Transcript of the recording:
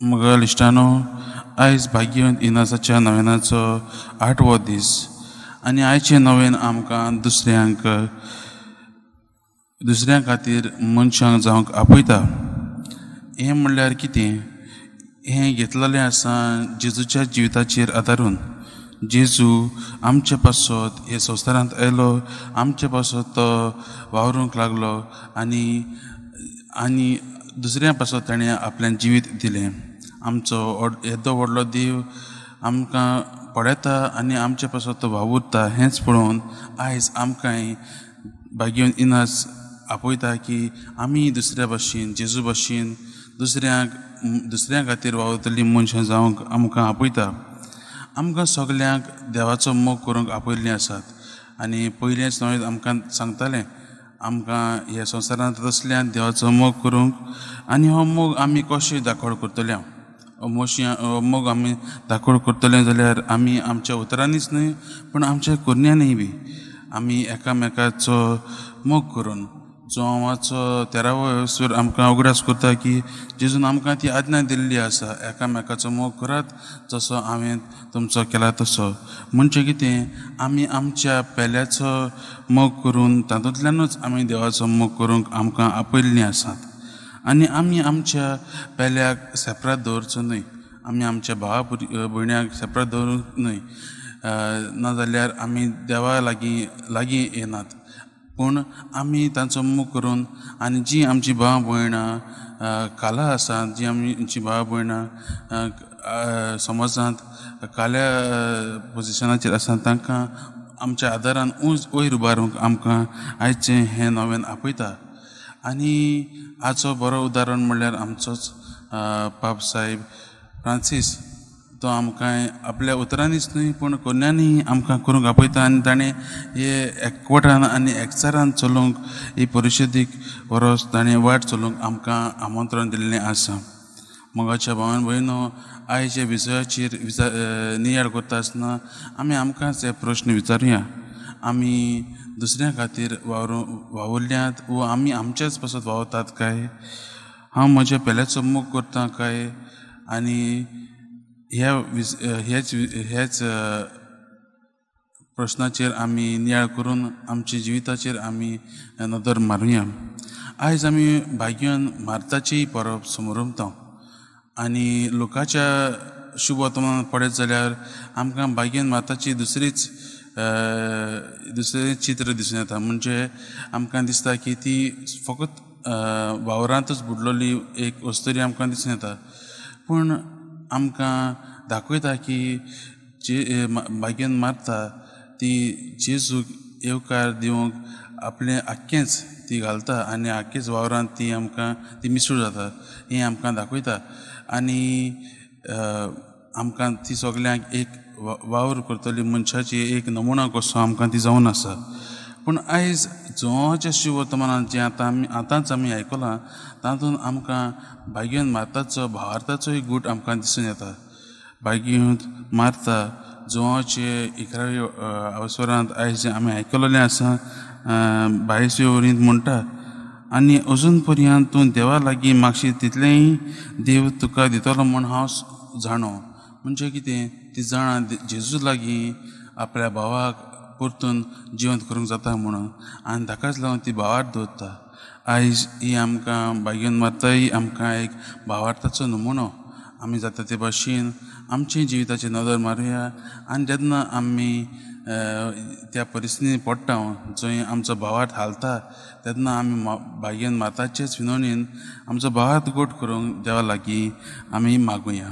मगल इश्टानो, आयज भाग्यवंत इनासाच्या नवेनाचो 8वो दीस आनी आयचें नवेन आमकां दुसऱ्यां खातीर मनशांक जावंक आपयता. हें म्हणल्यार कितें? हें घेतलेलें आसा जेजूच्या जिविताचेर आदारून. जेजू आमचे पासत हे संवसारांत आयलो, आमचे पासत तो वावरूंक लागलो आनी आनी दुसऱ्या पासत ताणें आपलें जिवीत दिलें. आमचो येदो व्हडलो देव आमकां पळयता आनी आमचे पासत तो वावुरता हेंच पळोवन आयज आमकांय भाग्यवंत इनास आपयता की आमी दुसऱ्या भाशेन, जेजू भाशेन दुसऱ्यां खातीर वावुरतलीं मनशां जावंक आमकां आपयता. आमकां सगल्यांक देवाचो मोग करूंक आपयल्लीं आसात आनी पयलेंच न्हय आमकां सांगतालें आमकां ह्या संवसारांत तसल्यान देवाचो मोग करूंक आनी हो मोग आमी कशें दाखोवड करतले? मोग आमी दाखोवड करतले जाल्यार आमी आमच्या उतरांनीच न्हय पूण आमच्या करण्यांनीय बी आमी एकामेकाचो मोग करून जोवाचो 13वो सूर आमकां उगडास करता की जेजून आमकां ती आज्ञा दिल्ली आसा, एकामेकाचो मोग करात जसो हांवें तुमचो केला तसो. म्हणजे कितें? आमी आमच्या पेल्याचो मोग करून तातूंतल्यानूच आमी देवाचो मोग करूंक आमकां आपयल्लीं आसात. आनी आमी आमच्या पेल्याक सेपरात दवरचो न्हय, आमी आमच्या भावा भयण्याक सेपरात दवरूंक न्हय, नाजाल्यार आमी देवा लागीं लागीं येनात. पूण आमी तांचो मोग करून आनी जी आमची भाव भयणां काला आसा, जी आमची भाव भयणां समाजांत काल्या पोजिशनाचेर आसा तांकां आमच्या आदारान उंच वयर उबारूंक आमकां आयचें हें नवेन आपयता. आनी हाचो बरो उदाहरण म्हणल्यार आमचोच पाप साहेब फ्रांसीस, तो आमकां आपल्या उतरांनीच न्हय पूण करण्यांनी आमकां करूंक आपयता आनी ताणें हे एकवटान आनी एकचारान चलोवंक ही परिशदीक वरोस ताणें वाट चलोवंक आमकां आमंत्रण दिल्लें आसा. मोगाच्या भावान भयणो, आयच्या विशयाचेर नियाळ करता आसतना आमी आमकांच हे प्रश्न विचारुया. आमी दुसऱ्यां खातीर वावुरल्यात वो आमी आमच्याच पासत वावरतात काय? हांव म्हज्या पेल्याचो मोग करता काय? आनी ह्या ह्याच प्रश्नाचेर आमी नियाळ करून आमच्या जिविताचेर आमी नदर मारुया. आयज आमी भाग्यान मार्ताची परब समरमता आनी लोकांच्या शुभ वर्तमान पळयत जाल्यार आमकां भाग्यान मार्ताची दुसरें चित्र दिसून येता. म्हणजे आमकां दिसता की ती फकत वावरांतच बुडलोली एक वस्तुरी आमकां दिसून येता. पूण आमकां दाखयता की जे भाग्यान मारता ती जेजूक येवकार दिवंक आपलें आख्खेंच ती घालता आनी आख्खेच वावरांत ती आमकां ती मिसळ जाता हें आमकां दाखयता. आनी आमकां ती सगल्यांक एक वावर करतली मनशाची एक नमुना कसो आमकां ती जावन आसा. पूण आयज जोवाच्या शिववर्तमानांत जें आतां आमी आतांच आमी आयकलां तातूंत आमकां भाग्यवंत मार्ताचो भावार्थाचोय गूट आमकां दिसून येता. भाग्यवंत मार्ता जोवाचे 11व्या अवसरांत आयज जें आमी आयकलेलें आसा 22वे वरींत म्हणटा, आनी अजून पर्यंत तूं देवा लागीं मागशी तितलेंय देव तुका दितलो म्हूण हांव जाणो. म्हणजे कितें? ती जाणा जेजू लागीं आपल्या भावाक परतून जिवंत करूंक जाता म्हणून आनी ताकाच लागून ती भावार्थ दवरता. आयज ही आमकां भाग्यवंत मार्ताय आमकां एक भावार्थाचो नमुनो. आमी जाता ते भाशेन आमचे जिविताचेर नदर मारुया आनी जेन्ना आमी त्या परिस्थितीन पडटा जंय आमचो भावार्थ हालता तेन्ना आमी भाग्यवंत मार्ताचेच विनवणीन आमचो भावार्थ गोट करूंक देवा लागीं आमी मागुया.